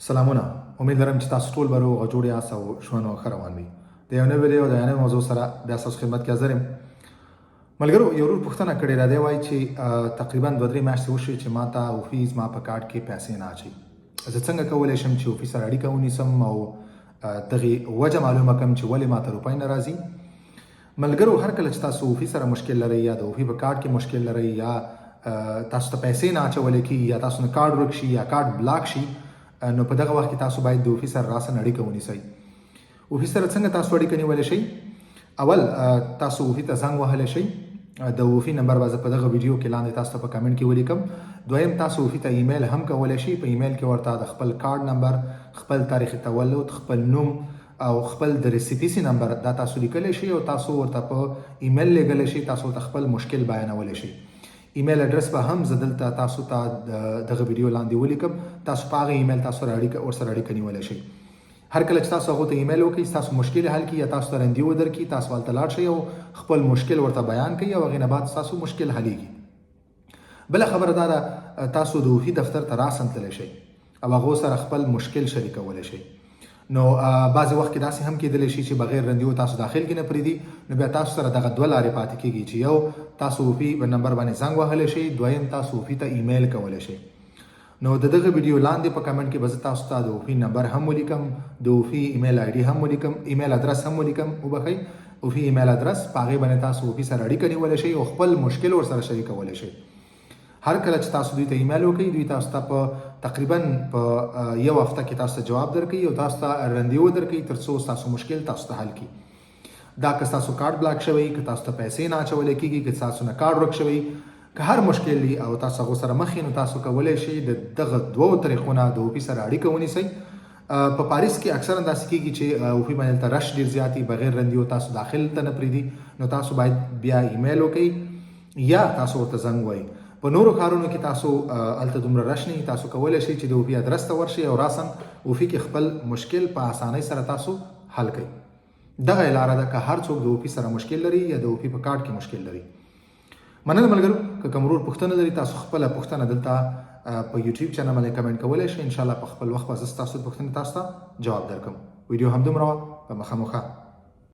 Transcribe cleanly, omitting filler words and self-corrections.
سلامونه، امید لرم چې تاسو ټول به روغ او جوړ یاست او ژوند مو ښه روان وي. د یو نوې ویډیو د یو نوې موضوع سره بیا ستاسو خدمت کې حاضر یم. ملګرو، یو ورور پوښتنه کړې ده، دی وایي چې تقریبا 2-3 میاشتې وشوې چې ما ته اوفي زما په کارت کې پیسې نه اچوي. زه څنګه کولی شم چې اوفي سره اړیکه ونیسم او دغې وجه معلومه کړم چې ولې ما ته روپۍ نه راځي؟ ملګرو، هر کله چې تاسو اوفي سره مشکل لرئ یا د اوفي په کارت کې مشکل لرئ یا تاسو ته پیسې نه اچول کیږي یا تاسو نه کارت ورک شي یا کارت بلاک شي، نو په دغه وخت کې تاسو باید د اوفي سره راساً اړیکه ونیسئ. اوفي سره څنګه تاسو اړیکه نیولی شئ؟ اول تاسو اوفي ته زنګ وهلی شئ. د اوفي نمبر به زه په دغه ویډیو کې لاندې تاسو ته په کمنټ کې ولیکم. دویم، تاسو اوفي ته ایمیل هم کولی شئ. په ایمیل کې ورته د خپل کارت نمبر، خپل تاریخ تولد، خپل نوم او خپل د ریسیپیسي نمبر دا تاسو لیکلی شئ او تاسو ورته په ایمیل لیږلی شئ. تاسو ورته خپل مشکل بیانولی شئ. ایمیل ادرس به هم زه دلته تاسو ته دغه ویډیو لاندې ولیکم. تاسو په هغه ایمیل تاسو ورسره اړیکه نیولی شئ. هر کله چې تاسو هغو ته ایمیل وکړئ، ستاسو مشکل حل کړي یا تاسو ته رندیو درکړي، تاسو هلته لاړ شئ او خپل مشکل ورته بیان کړئ او هغې نه بعد ستاسو مشکل حلیږي. بله خبره دا ده، تاسو د اوفي دفتر ته راساً تللی شئ او هغو سره خپل مشکل شریکولی شئ. نو بعضې وخت کې داسې هم کېدلی شي چې بغیر رندیو تاسو داخل کې نه پرېږدي. نو بیا تاسو سره دغه دوه لارې پاتې کېږي چې یو تاسو اوفي په نمبر باندې زنګ وهلی شئ، دویم تاسو اوفي ته ایمیل کولی شئ. نو د دغه ویډیو لاندې په کمنټ کې به زه تاسو ته د اوفي نمبر هم ولیکم، د اوفي ایمیل آی ډي هم ولیکم، ایمیل ادرس هم ولیکم، وبخښئ، اوفي ایمیل ادرس. په هغې باندې تاسو اوفي سره اړیکه نیولی شئ او خپل مشکل ورسره شریکولی شئ. هر کله چې تاسو دوی ته ایمیل وکړئ، دوی تاسو ته په تقریبا په یو هفته کې تاسو ته جواب درکوي او تاسو ته رندیو درکوي ترڅو ستاسو مشکل تاسو ته حل کړي. دا که ستاسو کارت بلاک شوی، که تاسو ته پیسې نه اچول کیږي، که تاسو نه کارت ورک شوی، که هر مشکل دی او تاسو هغو سره مخ یئ، نو تاسو کولی شئ د دغه دوو طریقو نه د اوفي سره اړیکه ونیسئ. په پاریس کې اکثرا داسې کیږي چې اوفي باندې هلته رش ډیر زیات وي، بغیر رندیو تاسو داخل ته نه پرېږدي. نو تاسو باید بیا ایمیل وکړئ یا تاسو ورته زنګ ووهئ. په نورو ښارونو کې تاسو هلته دومره رش نه وي، تاسو کولی شئ چې د اوفي ادرس ته ورشئ او راساً اوفي کې خپل مشکل په اسانۍ سره تاسو حل کړئ. دغه یې لاره ده که هر څوک د اوفي سره مشکل لري یا د اوفي په کارت کې مشکل لري. مننه ملګرو، که کوم ورور پوښتنه لري، تاسو خپله پوښتنه دلته په یوټیوب چینل باندې کمنټ کولی شئ. ان شاء الله په خپل وخت به زه ستاسو پوښتنې تاسو ته جواب درکړم. ویډیو همدومره وه. په مخه مو ښه.